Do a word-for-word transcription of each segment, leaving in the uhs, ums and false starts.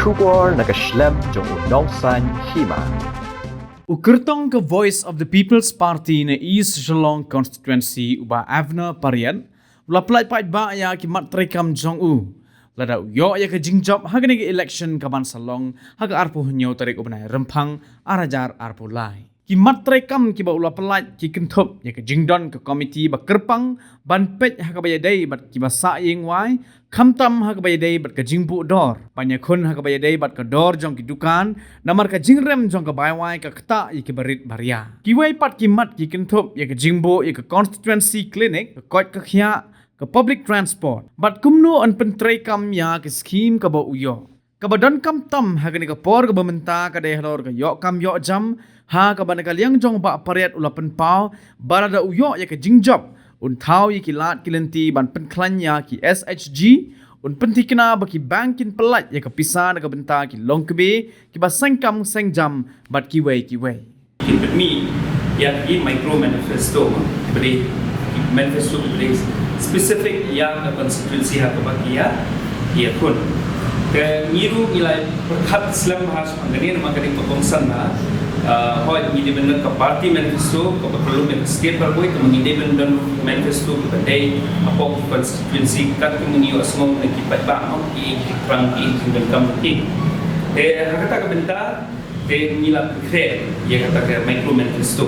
Khubor na ka shlem jong u Nongsaiñ Hima. U kyrtong ka Voice of the People's Party na East Shillong Constituency, u Bah Avner Pariat, u la pyllait paidbah ïa ki mat treikam jong u lada u ïoh ïa ka jingjop ha kane ka election ka ban sa long ha ka arphew hynñiew tarik u bnai Rymphang ar hajar arphew lai. Ki mat treikam kiba u la pyllait ki kynthup ïa ka jingdon ka komiti ba kyrpang ban peit ha kaba ïadei bad kiba sah ïing wai, khamtam ha kaba ïadei bad ka jingbuh dor, ban ïakhun ha kaba ïadei bad ka dor jong ki dukan, namar ka jingrem jong ka bai wai ka ktah ïa kiba rit ba ria. Kiwei pat ki mat ki kynthup ïa ka jingbuh ïa ka constituency clinic, ka koit ka khiah, ka public transport, bad kumno yn pyntreikam ïa ka skhim kaba u ïoh. Kaba donkam tam ha kane ka por kaba mynta ka dei halor ka ïoh kam ïoh jam, ha kaba na ka liang jong Bah Pariat u la pynpaw ba lada u ïoh ïa ka jingjop, un thaw ïa ki lad ki lynti ban pynkhlaiñ ïa ki S H G, un pynthikna ba ki bank kin pyllait ïa ka pisa na ka bynta ki longkmie, kiba seng kam seng jam bad kiwei kiwei. Kin pynmih ïa ki micro manifesto, ki ba dei, ki manifesto ki ba dei specific ïa ka constituency ha kaba ki ïa, ïakhun. Te ngi ruh ngi la pyrkhat slem ha sha kane namar ka dei ka kongsan na, ah, hooid ngi dei ban don ka party manifesto kaba kyllum ïa ka state baroh kawei, te ngi dei ban don manifesto kaba dei hapoh ki constituency kat kum ngi ïohsngew na ki paidbah, ki, ki krang, ki jingdonkam ki. Te ha kata ka bynta te ngi la pynkhreh ïa kata ka micro manifesto.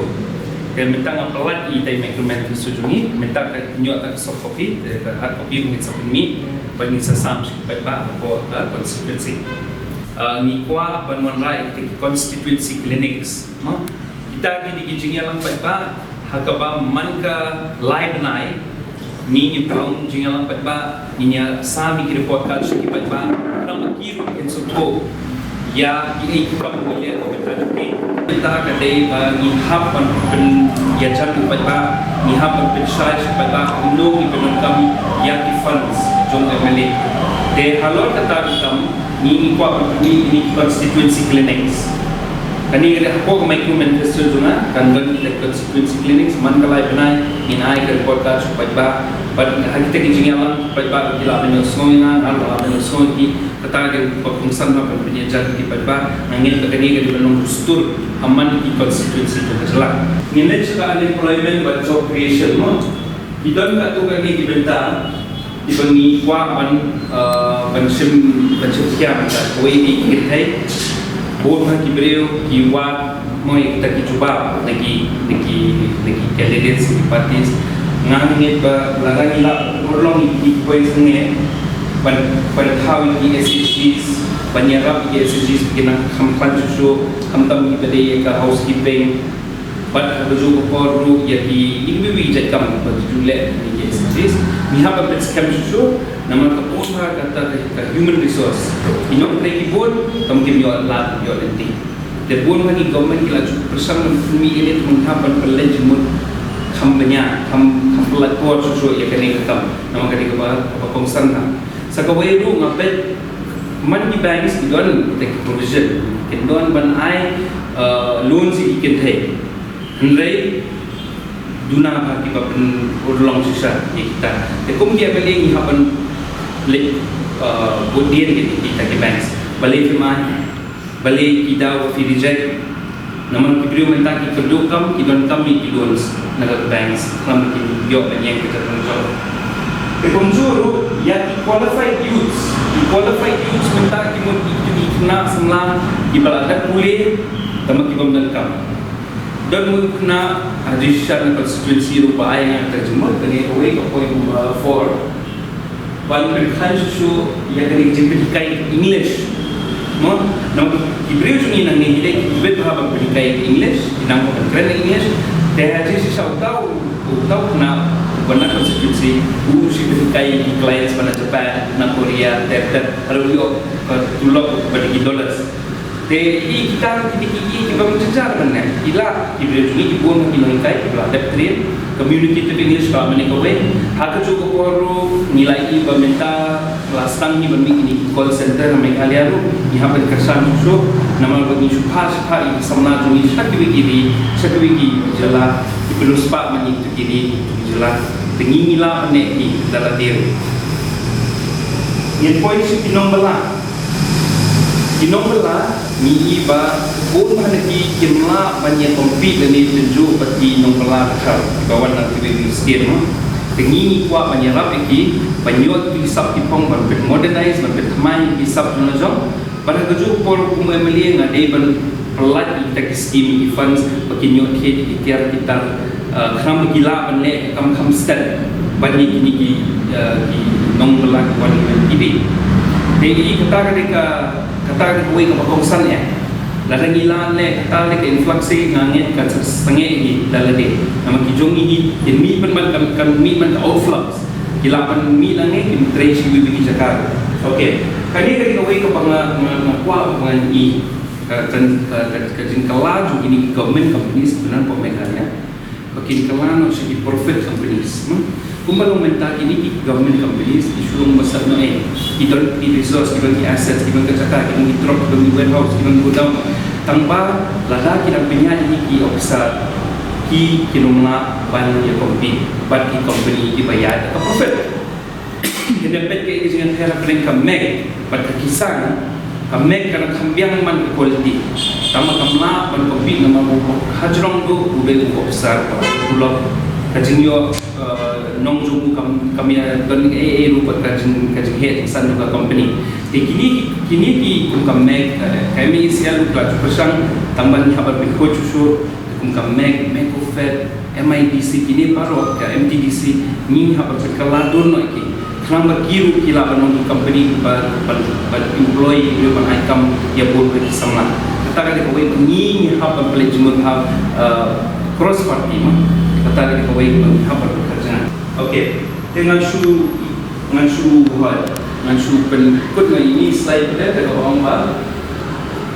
Te mynta nga pyllait ïa ita i micro manifesto jong ngi, mynta ka ñiuh ta ka soft copy, te ka hard copy ngin sa pynmih, ba ngin sa sam sha ki paidbah hapoh ka constituency. Ah, ngi kwah ban wanrah ïa kita ki constituency clinics, no? Kita ki dei ki jingïalang paidbah, ha kaba man ka lai bnai, ngi ngin pynlong jingïalang paidbah, ngin ïa sam ïa ki report card sha ki paidbah, khnang ba ki ruh kin sngewthuh ïa kiei ki kam ba ngi leh, ka bynta jong ngi. Bynta ka dei ba ngi hap ban pynïajan ïa ki paidbah, ngi hap ban pynshai sha ki paidbah kumno ngi pyndonkam ïa ki funds jong ka M L A. Te halor kata ka kam, ngi, ngi kwah ban pynmih ïa kine ki constituency clinics. Kane ka dei hapoh ka micro manifesto jong nga, kan don kita ki constituency clinics, man ka lai bnai ngin ai ka report card sha ki paidbah. Bad ha kita ki jingïalang ki paidbah ki lah ban ïohsngew ïa nga, nga lah ban ïohsngew ïa ki, kata ka dei ka kongsan ban pynïajan ïa ki paidbah. Nga ngeit ba kane ka dei ban long dustur ha man ki constituency jong ka jylla. Ngin leit sha ka unemployment bad job creation mo. Ki don katto katne ki bynta kiba ngi kwah ban, eh, ban shim, ban shim skhem. Kawei ki kynthei, bun ha ki briew ki wad mo ïa kita ki jubab na ki, na ki, na ki candidates, ki parties. Nga ngeit ba lada ngi lah ban urlong ïa ki, ki poi sngewbha ban, ban thaw ïa ki S H Gs, ban ïarap ïa ki S H Gs ba kin nang kham khlaiñ shuh shuh, khamtam kiba dei ïa ka housekeeping. Bad ha kajuh ka por ruh ïa ki, ïa kiwei kiwei ki jait kam ba ki ju leh na ki S H Gs, ngi hap ban pynskhem shuh shuh, namar ka bun bha kata ka, ka human resource. Ki nongtrei ki bun, kam kim ïoh lad ïoh lynti. Te bun bha ki government ki la ju pyrshang ban pynmih ïa kane, te ngi hap ban pynleit jingmut kham bniah, kham, kham pyllait por shuh shuh ïa kane ka kam. Namar kane kaba, kaba kongsan bha. Sa kawei ruh nga peit man ki banks ki don kita ki provision, kin don ban ai, eh, loan sha ki kynthei. Hynrei duna bha kiba pynurlong shisha ïa kita. Te kum ki M L A ngi hap ban leit, eh, bud dien ïa kita ki banks. Balei phim ai, balei ki daw ba phi reject. Namar ki briew mynta ki kyrduh kam, ki donkam ïa ki loans na ka banks, khnang ba kin ïoh ban ïeng ka jaitbynriew. Te kumjuh ruh ïa ki qualified youths, ki qualified youths mynta ki mut ki, ki khynnah samla kiba la dep pule, tangba ki bym donkam. Don mo u khynnah ha jingshisha na constituency ruh ba ai ïa nga ka jingmut, kane kawei ka point number four. Ban pynkhlaiñ shuh shuh ïa kane ka jingpynhikai English. Mo, namar ki briew jong ngi nangne ki dei ki bit bha ban pynhikai English, ki nang ban kren English. Te ha jingshisha uta u, uta u khynnah uba na constituency u shu pynhikai ki clients ba na Japan, na Korea, ter ter, haduh u ïoh ka tulop ba dei ki dollars. Te ïa kita, kita ki, ki, ki bym jynjar mynne. Ki la, ki briew jong ngi ki bun ki nonghikai kiba la dep train, communicative English ba mynne kawei. Ha kajuh ka por ruh ngi la ïohi ba mynta la sdang ngi ban mih ïa kine ki call center ha Meghalaya ruh, ngi hap ban kyrshan shuh shuh namar ba ngi shu phah shu phah ïa ki samla jong ngi sha kiwei ki ri, sha kiwei ki jylla, ki pynriewspah ma ngi kito ki ri, kito ki jylla. Te ngi, ngi la mynne ki da lade ruh. Ngin poi sha ki nongbah la. Ki nongbylla ngi i ba bun ba na ki kim lah ban ïa compete lane tynjuh bad ki nongbylla dkhar ba wan na kiwei ki state, mo. Te ngi ngi kwah ban ïarap ïa ki ban ïoh ki sap ki phong ban pynmodernize ban pynthymmai ki sap jong la jong. Bad ha kajuh por kum u M L A nga dei ban pynlait ïa kita ki scheme, ki funds ba kin ïoh thied ïa ki tiar ki tar, eh, khnang ba ki lah ban leh kam kham stet ban ïa kine ki, eh, ki nongbylla ki wan ki dei. Te ïa kata ka dei ka, kata ka dei kawei kaba kongsan eh. Lada ngi lah leh kata dei ka influx, nga ngeit kan sa sangeh hi da lade. Namar ki jong ngi hi kin mih pynban, kan, kan mih ban ka outflux. Ki lah ban mih lang eh, kin trei sha iwei pa iwei jaka. Okay. Kane ka dei kawei kaba nga, nga, nga kwah ba ngan i, ka, ka, ka, ka, ka jingkylla jong kine ki government companies pynban hapoh Meghalaya ba kin kylla noh sha ki profit companies, hmm? Kumba long mynta kine ki government companies ki shu long ba sat noh eh. Ki don ki resource, ki don ki assets, ki don ka jaka, ki don ki truck, ki don ki warehouse, ki don ki godown. Tangba lada ki dang pynïaid ïa ki officer, ki, kin ym lah ban ïa compete bad ki company kiba ïaid ka profit. Kine peit ka jingïather hapdeng ka Max bad ka Kissan, ka Max ka dang kham biang man ka quality. Tangba kam lah ban compete namar ba u hajrong ruh u dei u officer ba u lok ka jingïoh, eh, nong jong u kam, kam ïa don ei ei ruh bad ka jing, ka jingheh jingsan jong ka company. Te kine, kine ki kum ka Max, eh, ka M A E C L ruh ka la ju pyrshang, tangba ngi hap ban pynkhot shuh shuh. Kum ka Max, Max Coffee, M I D C, kine baroh, ka M T D C, ngi hap ban pynkylla dur noh ïa ki. Khnang ba ki ruh ki lah ban long ki company ba, ban, ban employ, ban ai kam ïa bun ki samla. Kata ka dei kawei ngi, ngi hap ban pynleit jingmut ha, eh, cross party, ma. Kata ka dei kawei ngi hap ban pynkylla. Okay. Te ngan shu, ngan shu, hoi, ngan shu pynkut noh ïa ine i slide pat, te kaba ong ba,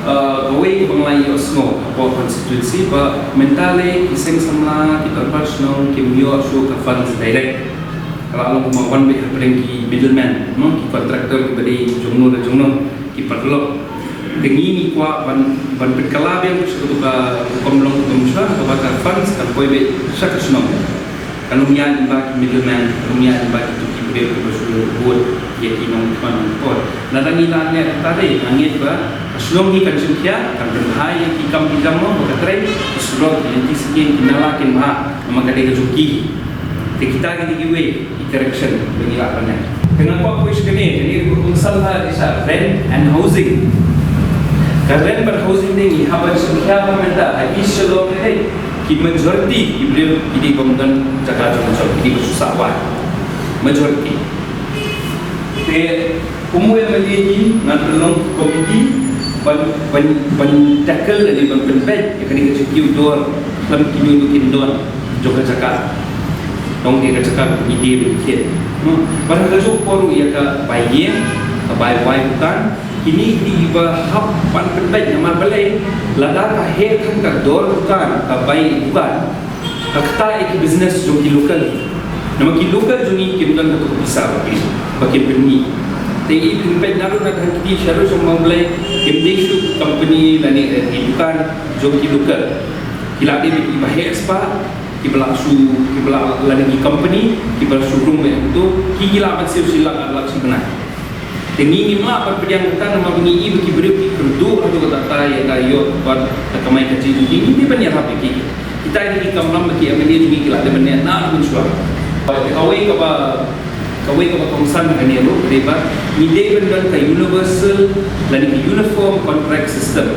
uh, kawei kaba nga la ïohsngew hapoh constituency ba mynta lei ki seng samla, ki dorbar shnong kim ïoh shuh ka funds direct. Ka la long kumba wan beit hapdeng ki middleman, no, ki contractor kiba dei jongno da jongno, ki paralok. Te ngi ngi kwah ban, ban pynkylla biang sha kato ka rukom long kaba mynshuwa, kaba ka funds kan poi beit sha ka shnong. Kan ym ïaid lyngba ki middleman, kan ym ïaid lyngba kito ki briew kiba shu vote ïa ki nongthon nongpor. Lada ngi lah leh kata, nga ngeit ba ka shnong hi kan shim khia, kan pynbha ïa ki kam ki jam mo, ba ka trei, ki surok, ki lynti skim, ki nala kin bha, namar ka dei ka jong ki. Te kita ki dei kiwei ki correction ba ngi lah ban leh. Te nga kwah poi sha kane, kane ruh ka kongsan bha, dei sa rent and housing. Ka rent bad housing te ngi hap ban shim khia ba mynta ha East Shillong te dei ki majority ki briew ki dei bym don jaka jong jong, ki dei ba shu sah wai. Majority. Te kum u M L A hi ngan pynlong committee ban, ban, ban tackle lane ban pynbeit ïa kane ka jingkiew dor khlem kino kino ki don jong ka jaka. Nong ïa ka jaka ka ngi dei ban kiew. Hmm. Bad ha kajuh por ruh ïa ka bai ïing, ka bai wai dukan, kine ki dei ba hap ban pynbeit namar balei lada ka heh than ka dor dukan, ka bai dukan, ka ktah ïa ki business jong ki local. Namar ki local jong ngi kim don kato ka pisa ba ki, ba ki pynmih. Te i pynpeit naduh na thang kiti sha ruh jong Mawblei kim dei shuh company lane, eh, ki dukan jong ki local. Ki la dei ki ba heh spah, ki ba la shu, ki ba la lane ki company ki ba la shu rung beit to, ki ki la ban siew shi lak ar lak shi bnai. Te ngi ngim lah ban pdiang kata namar ba ngi i ba ki briew ki kyrduh haduh katta katta ïa ka ïoh bad ka kamai kajih jong ki, ngi dei ban ïarap ïa ki. Kita ki dei ki kamram ba ki M L A jong ngi ki la dei ban ïa na mynshuwa. Kawei kaba, kawei kaba kongsan kane ruh dei ba ngi dei ban don ka universal lane ka uniform contract system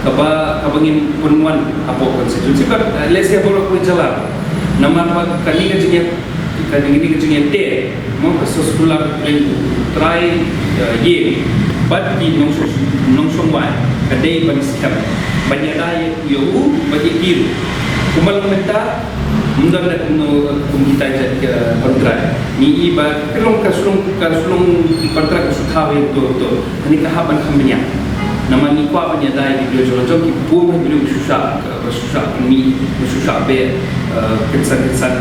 kaba, kaba ngin pynwan hapoh constituency. But, uh, let's say hapoh la kawei jylla. Namar ba kane ka jingïa, kane ka jingïateh mo, ka soskular ring u trai, eh, ïing bad ki nongshong, nongshong wai ka dei ban skhem ban ïada ïa u, ïa u bad ïa ki ruh. Kumba long mynta, ym don da kumno, kum kita jait ka kontrak. Ngi i ba ka long, ka shu long, ka shu long kontrak ka shu thaw ïa to to. Kane ka hap ban kham bniah. Namar ngi kwah ban ïada ïa ki briew jong la jong, ki bun ki briew ki shu shah, ba shu shah pynmih, ba shu shah beh, eh, kynsan kynsan.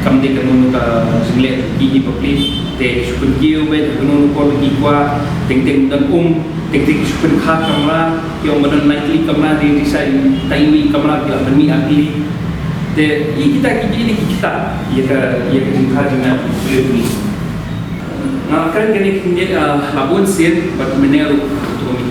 Kam dei kano kano ka jingleh jong ki hi bapli. Te ki shu pynkiew beit ha kano kano ka por ba ki kwah. Teng teng don um, teng teng ki shu pynkha kamra, ki ong ba don lai tylli kamra, dei dei sa, tai wei kamra ki la pynmih ar tylli. Te ïa kita ki, ki dei ki kita ïa ka, ïa ka jingkha jingngeit jong ki briew ni. Nga kren kane ka miet, ah, ha bun sien bad mynne ruh, to ngi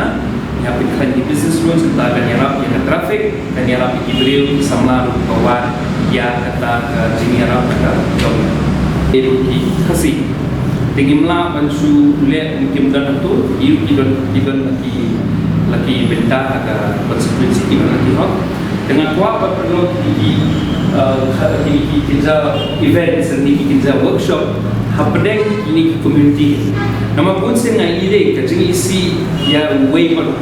Shana, ngi hap pynkhlaiñ ki business loans, kata kan ïarap ïa ka traffic, kan ïarap ïa ki briew ki samla ruh ba wad ïa kata ka jingïarap ka jong ngi. Ïa ruh ki Khasi. Te ngim lah ban shu leh kum kim don hato, ïa ruh ki don, ki don la ki, la ki bynta ha ka constituency, ki don la ki hok. Te nga kwah ba pynlong kine ki, uh, kine ki, ki, ki ja events, ne ki, ki ja workshop hapdeng kine ki community. Namar bun sien nga ïohi ka jingisih ïa uwei pat u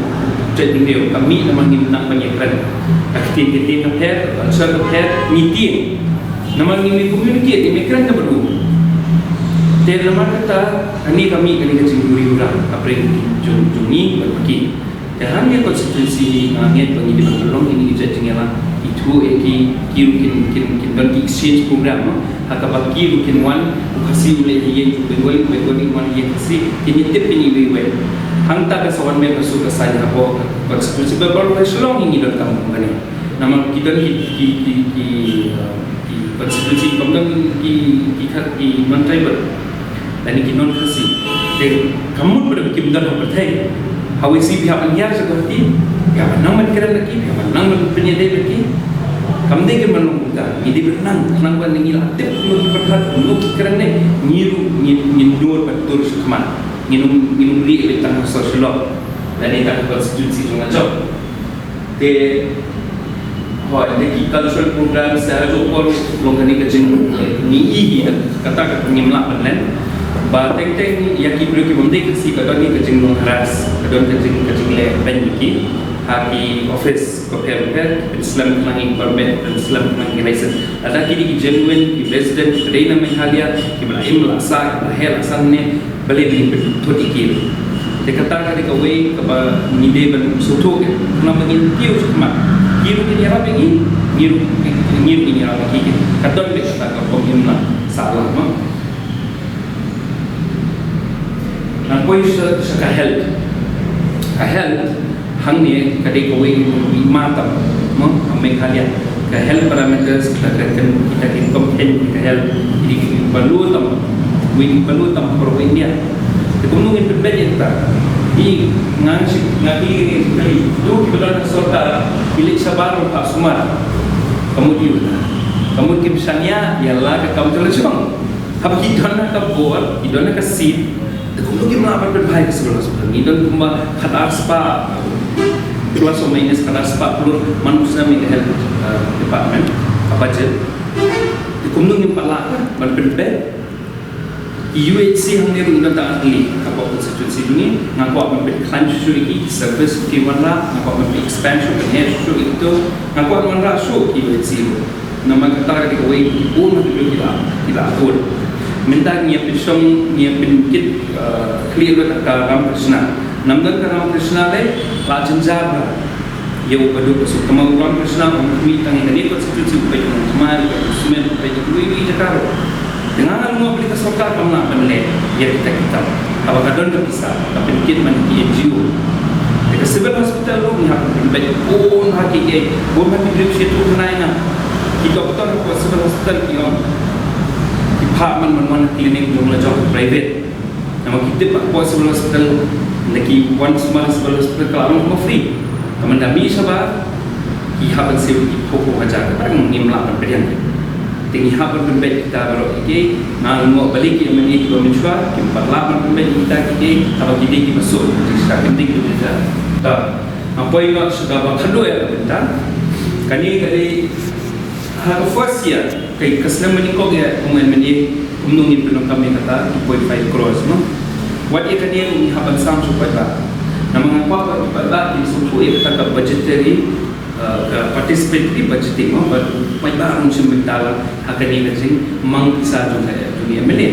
jaitbynriew ka mih namar ngim nang ban ïakren. Ka ktien ka tieng ka pher, ka culture ka pher, ngi tieng. Namar ngim communicate, ngim ïakren da bad u. Te namar kata kane ka mih kane ka jingduri ura hapdeng jong, jong ngi bad ki. Te hangne constituency nga ngeit ba ngi dei ban pynlong kine ki jait jingïalang, ithuh ïa ki, ki ruh kin, kin, kin don ki exchange program, no? Ha kaba ki ruh kin wan, u Khasi u leit ha ïing jong u Bengali, u Bengali u wan ha ïing Khasi, kin ïatip ïa ngi iwei iwei. Hangta ka sa wan biang ka suk ka saiñ hapoh ka constituency, ba baroh ka Shillong ngi donkam kum kane. Namar ki don ki, ki, ki, ki, uh, ki constituency, bym don ki, ki, ki, ki non-tribal. Lane ki non-Khasi. Te ka mut ba kim don ha pyrthei. Hawei sien phi hap ban hiar sha Guwahati, phi hap ban nang ban kren bad ki, phi hap ban nang ban pynïadei bad ki. Kam dei kim ban long kumta. Ngi dei ban nang, khnang ba ngi la tip kumno ki pyrkhat, kumno ki kren ne, ngi ruh ngi, ngin nud ban tur sha khmat. Ngin ym, ngin ym leh beit tang ha sor Shillong. Lane tang ha constituency jong nga jong. Te, hooid, te ki cultural program sa hajuh por long kane ka jing, ngi ïohi da kata ka ngim lah ban len. Ba teng teng ïa ki briew ki bym dei Khasi ka don ka jinglong harass, ka don ka jing, ka jingleh beiñ ïa ki ha ki office bapher bapher, pynslem khnang ïa ki permit, pynslem khnang ïa ki license. Lada ki dei ki genuine, ki resident, ki dei na Meghalaya, kiba la im la sah, kiba la heh la san ne, balei ba ngin pynthut ïa ki? Te kata ka dei kawei kaba ngi dei ban sngewthuh, khnang ba ngin kiew sha khmat. Ki ruh kin ïarap ïa ngi, ngi ruh, ngi ruh kin ïarap ïa ki. Ka don beit kata ka bym im la sah lang, mo. Ngan poi sha, sha ka health. Ka health, hangne ka dei kawei ka hima tam, mo, ha Meghalaya. Ka health parameters, kita ki, kita ki, kita ki, kita ki health, ki dei kiba low tam, kiba low tam ha baroh India. Te kumno ngin pynbeit ïa kita? Ngi, nga shu, nga, ki, ki, ki, kiba don ha sorkar, ki leit shabar ha sumar. Ka mut ïa u, ka mut kim shaniah ïa la ka kam jong la jong. Haba ki don ha ka bor, ki don ha ka seat, te kumno kim lah ban pynbha ïa ka civil hospital? Ngi don kumba khatar spah, plus or minus khatar spah klur man u snem ïa ka health, uh, department, ka budget. Te kumno ngim pat lah ban pynbeit? Ki U H C hangne ruh ngi don tang ar tylli hapoh constituency jong ngi, nga kwah ban pynkhlaiñ shuh shuh ïa ki, ki service ki wanrah, nga kwah ban pyn-expand shuh, pynheh shuh ïa kito, nga kwah ban wanrah shuh ki U H C ruh. Namar kata ka dei kawei ki bun ki la, ki la atur. Mynta ngi ïa pynshong, ngi ïa pynkit, eh, khlieh lut ka Ramakrishna. Namar ka Ramakrishna lei la jynjar bha ïa u baduk ka suk. Namar u Ramakrishna um khmih tang ïa kane ka constituency, u peit ïa u thymmai, u peit ïa u smen, u peit ïa kiwei kiwei jaka ruh. Te nga nga ong ba ka sorkar kam lah ban leh ïa kita kita. Haba ka don ka pisa, ka pynkit man ki N G O. Ngi hap ban pynbeit bun ha ki, ki bun ha ki briew shi tu khnai na. Ki doktor hapoh Civil Hospital ki ong, ki phah man man wan ha clinic jong la jong private. Namar ki tip ba hapoh Civil Hospital, na ki wan sumar Civil Hospital ka la long kumba free. Ka man da mih shabar, ki hap ban siew ki phew phew hajar, kata ngim lah ban pdiang. Te ngi hap ban pynbeit kita baroh ki, nga ngam balei ki MLA kiba mynshuwa kim pat lah ban pynbeit kita ki, haba ki dei kiba suk, ki sha kim dei kiba suk. Ta, nga poi noh sha kaba khadduh ïa ka bynta. Kane ka dei ha ka first year, ka, ka snem ba nyngkong ïa u MLA, kumno ngin pyndonkam ïa kata two point five crores, no? Wat ïa kane ruh ngi hap ban sam sha u paidbah. Namar nga kwah ba u paidbah kin sngewthuh ïa kata ka budgetary, uh, ka participatory budgeting, no? Ba u paidbah ruh un shim bynta lang ha kane ka jingmang pisa jong ka, jong u MLA.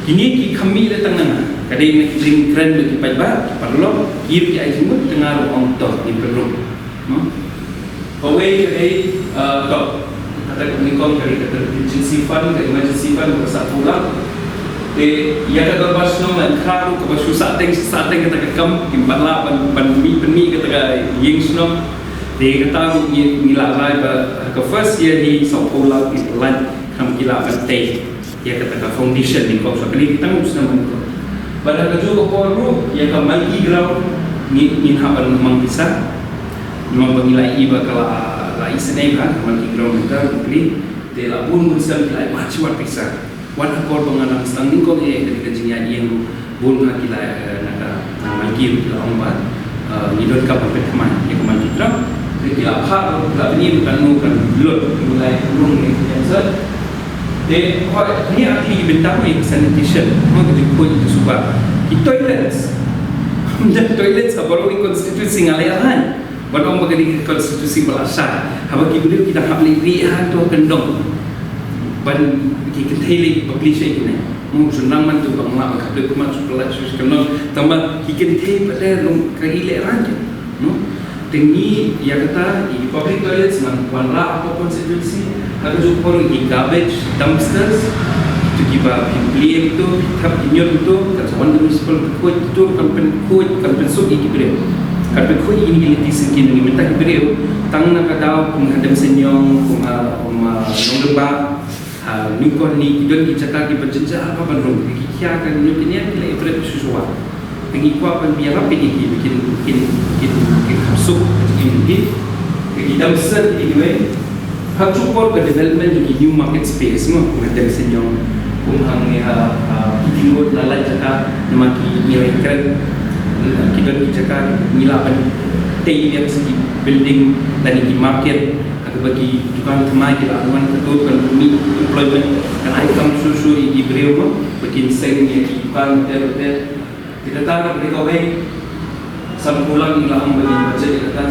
Kine ki kham mih leh tang na nga, ka dei na ki jingkren bad ki paidbah, ki paralok, ki ruh ki ai jingmut, te nga ruh ong to, ngin pynrung. No? Kawei ka dei, uh, to. Kata ka nyngkong ka dei ka contingency fund, ka emergency fund, ka sawphew lak. Te ïa ka dorbar shnong la kha ruh kaba shu sahteng, sahteng kata ka kam, kim pat lah ban, ban mih, pynmih kata ka ïing shnong. Te kata ruh ngi, ngi la rai ba ka first year hi sawphew lak ngi pynlait, khnang ba ki lah ban tei ïa kata ka foundation nyngkong, sha kane ki tang u snem nyngkong. Bad ha kajuh ka por ruh ïa ka Malki Ground ngi, ngin hap ban mang pisa. Namar ba ngi la ïohi ba ka la, la isynei bha ka Malki Ground mynta, te la bun bun snem ki la ai bha shi wat pisa. Wat ha ka por ba nga dang sdang nyngkong ïa kane ka jingïaid ïing ruh, bun ha ki la, eh, na ka, na Malki ruh ki la ong ba, eh, ngi donkam ban pynthymmai ïa ka Malki Ground. Te ki la phah ruh, ki la pyni ruh kano kan lut, ngi la ïa rung ïa ka cancer. Te hooid, ngi ati bynta ïa ka sanitation, mo, ka jingkhuid jingsuba. Ki toilets. Ym don toilets ha baroh ki constituency, nga la ïa lait. Ban ong ba kane ka constituency ba la shai. Haba ki briew ki dang hap leit rieh ha to kyndong. Ban ki kynthei leit bapli sha kine. Mo, shynrang man to ba nga ba ka dei kumno shu pynlait sha kyndong. Tangba ki kynthei pat te long ka i leh rang. No? Te ngi ïa kata, ki public toilets ngan wanrah ha ka constituency, ha kajuh ka por ki garbage dumpsters, to kiba phi plie to, phi thep ki ñiut to, kan sa wan ka municipal pynkhuid to, kan pynkhuid, kan pynsuk ïa ki briew. Kan pynkhuid ïa ki lynti syngkien, ngi mynta ki briew, tang na ka daw kum ha Demseiniong, kum ha, kum ha Nongdeuhbah, ha New Colony, ki don ki jaka kiba jynjar bha ban rung, ki khia ka ñiut ki ñiat, ki la ïa pret shuh shuh. Te ngi kwah ban ïarap ïa ki, kin, kin, kin, kin kham suk, kin, kin, kin dang shen ïa kiwei. Ha kajuh ka por ka development jong ki new market space, mo, kum ha Demseiniong, kum hangne ha, ha Piting Road, la lait jaka, namar ki, ngi la ïa kren, ki don ki jaka, ngi lah ban tei ïa ki building, lane ki market, ha kaba ki dukan thymmai ki lah ban wan, kato kan mih employment, kan ai kam shuh shuh ïa ki briew, mo, ba kin seng ïa ki dukan, hotel, hotel. Te kata ka dei kawei, sawphew lak ngi la ong ba ngin budget ïa kata.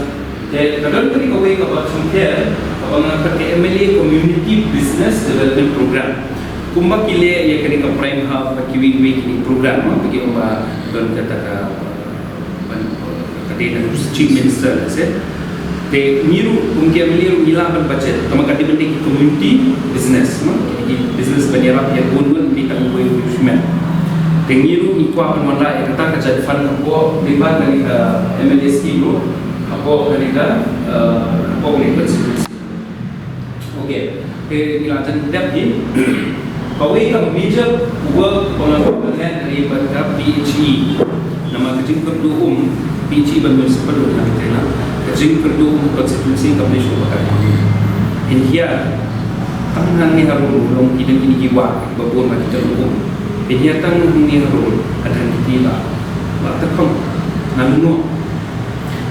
Te ka don ka dei kawei kaba chongker, kaba nga pat ka MLA Community Business Development Program. Kumba ki leh ïa kane ka Prime Hub bad kiwei kiwei ki program, mo, ba ki ong ba don kata ka, ban, ka dei na u Chief Minister, let's say. Te ngi ruh kum ki MLA ruh ngi lah ban budget, tangba ka dei ban dei ki community business, no? Ki business ban ïarap ïa bun bun, ym dei tang uwei u shimet. Te ngi ruh ngi kwah ban wanrah ïa kata ka jait fund hapoh, dei ban kane ka MLA scheme ruh, hapoh kane ka, eh, hapoh kane ka constituency. Okay. Te ngi la jan dep hi. Kawei ka major work ba nga kwah ban leh ka dei bad ka PHE. Namar ka jingkyrduh um, PHE ba municipal ruh na ka, ka jingkyrduh um constituency kam dei shuh ba ka. Hynrei tang hangne harum long ki don kine ki wah ba bun ba ki jong um. Hynrei tang hangne harum ka dang kiti la, la ta khong. Nga lyngngoh.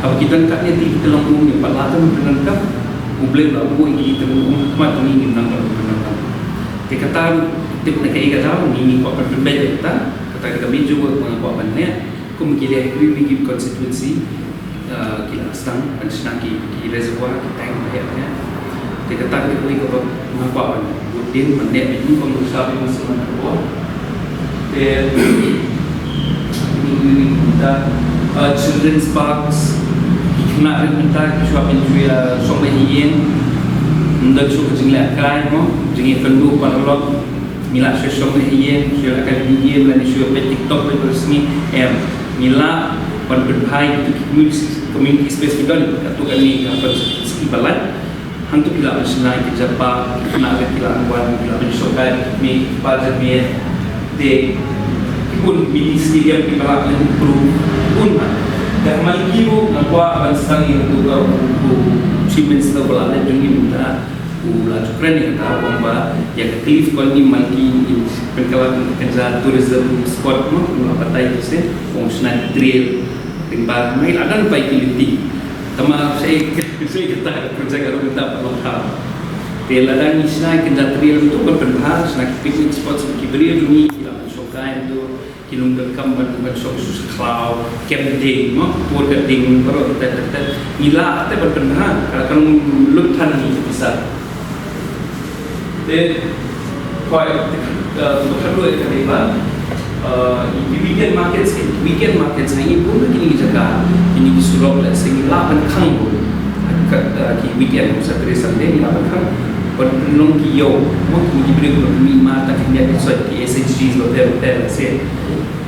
Haba ki don katne tylli ki tyllong um, ngi pat la tang pyndonkam. U Blei u la buh ïa ki tyllong um ha khmat jong ngi, ngim nang ban pyndonkam. Te kata ruh tip na kaei ka daw ngi, ngi kwah ban pynbeit ïa kata, kata ka dei ka major work ba nga kwah ban leh. Kum ki leh ha kiwei kiwei ki constituency, eh, ki la sdang ban shna ki, ki reservoir, ki tank ba heh ba heh. Te kata ka dei kawei kaba nga kwah ban bud dien ban leh beit, kum u sha ba nga sngewthuh. Te, uh, children's parks, ki khynnah rit mynta ki shu hap ban shu ïa shong beit ha ïing. Ym don shuh ka jinglehkai, mo, jingïakynduh paralok. Ngi lah shu shong beit ha ïing, shu ïalehkai video game lane shu ïa peit TikTok beit ba la sngi. Em, ngi lah Ban pynphai ïa ki community, community space ki don, katto katne ka constituency ba lait. Hangto ki lah ban shna ki jaka, ki khynnah ki lah ban wan, ki lah ban shongkai, ki kmie ki kpa jong ki. Te ki bun mini stadium kiba lah ban improve, ki bun bha. Te ha Malki ruh nga kwah ban sdang ïa kato ka, u, u Chief Minister ba la leit jong ngi mynta, u la ju kren ïa kata, u ong ba ïa ka Cliff Colony Malki ngin pynkylla kum ka kynja tourism spot mo, u la batai ïa ka seh, u ong shna ki trail. Lyngba ma ngi la dang pai ki lynti. Tangba shaei, shaei kata ka project ruh mynta pat long khaw. Te lada ngi shna ki kynja trail to ban pynbha, shna ki picnic spots, ki briew jong ngi ki lah ban shongkai to, ki nongdonkam ban, ban shong sha khlaw, kem ding mo, por ka ding baroh, te, te, te. Ngi lah te ban pynbha, ka, kan lut than ngi pisa. Te, koi, eh, ka dei ba, eh, ki weekend markets, ki weekend markets ha ngi bun kine ki jaka, kine ki surok, lehse ngi lah ban khang bun. Ka, eh, ki weekend, Saturday, Sunday, ngi lah ban khang. Ban pynlong ki ïew, mo, kine ki briew ba mih ma, ta ki ïa ki soi, ki S H Gs ba pher, ba pher, lehse.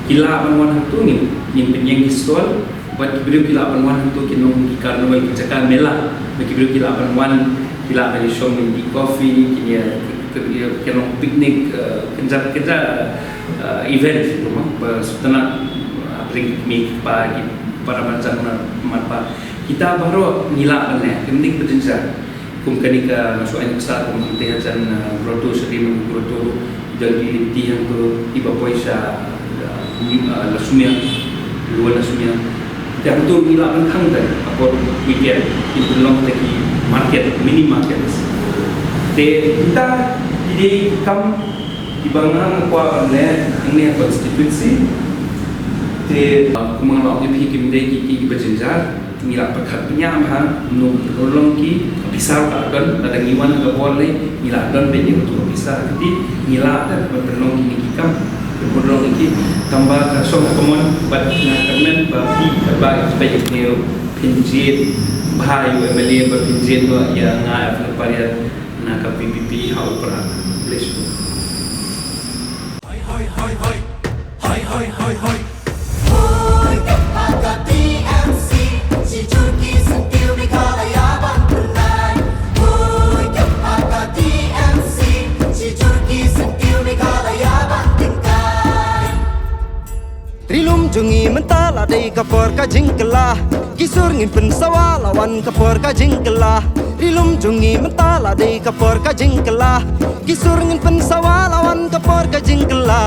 Ki lah ban wan hangto ngin, ngin pynïeng ki stall, bad ki briew ki lah ban wan hangto ki nong ki carnival ki jaka mela, bad ki briew ki lah ban wan, ki lah ban ïa shong ïa ki coffee, ki ïa, ki, ki, ki nong picnic, eh, kynja, kynja, eh, event tu mo, ba sngewtynnat, eh, hapdeng ki kmie ki kpa, ki para marjan na marpa. Kita baroh ngi lah ban leh, kim dei ba jynjar. Kum kane ka nga shu ai nuksa kum hangtei hajan, eh, grotto, Shri Mangu Grotto, don ki lynti hangto, kiba poi sha, eh, New, eh, Lasumia, Lower Lasumia. Te hangto ngi lah ban khang te, akor weekend, kin pynlong te ki market, mini markets. Te kita ki dei ki kam kiba nga kwah ban leh hangne ha constituency. Te, eh, kumba nga la ong ïa phi, kim dei ki, ki, kiba jynjar. Ngi lah pyrkhat pynïaid bha, kumno ban pynurlong ki, ka pisa ruh ka don, lada ngi wan ha ka bor lei, ngi lah don beit ïa katu ka pisa, kati, ngi lah te ban pynlong kine ki kam, pynurlong ki, tangba ka shong ha ka mon, bad nga kyrmen ba phi, ba phi, phin jied bha ïa u M L A, ba phin jied noh ïa nga, ïa u Pariat, na ka V P P ha u Prah. Bless you. Hoi, hoi, hoi, hoi. Hoi, hoi, hoi, hoi. Hoi, kynhpa ka T M C, shi jur ki syntiew Meghalaya ban pynlait. Hoi, kynhpa ka T M C, shi jur ki syntiew Meghalaya ban tyngkai. Ri lum jong ngi mynta la dei ka por ka jingkylla. Ki sur ngin pynsawa la wan ka por ka jingkylla. Ri lum jong ngi mynta la dei ka por ka jingkylla. Ki sur ngin pynsawa la wan ka por ka jingkylla.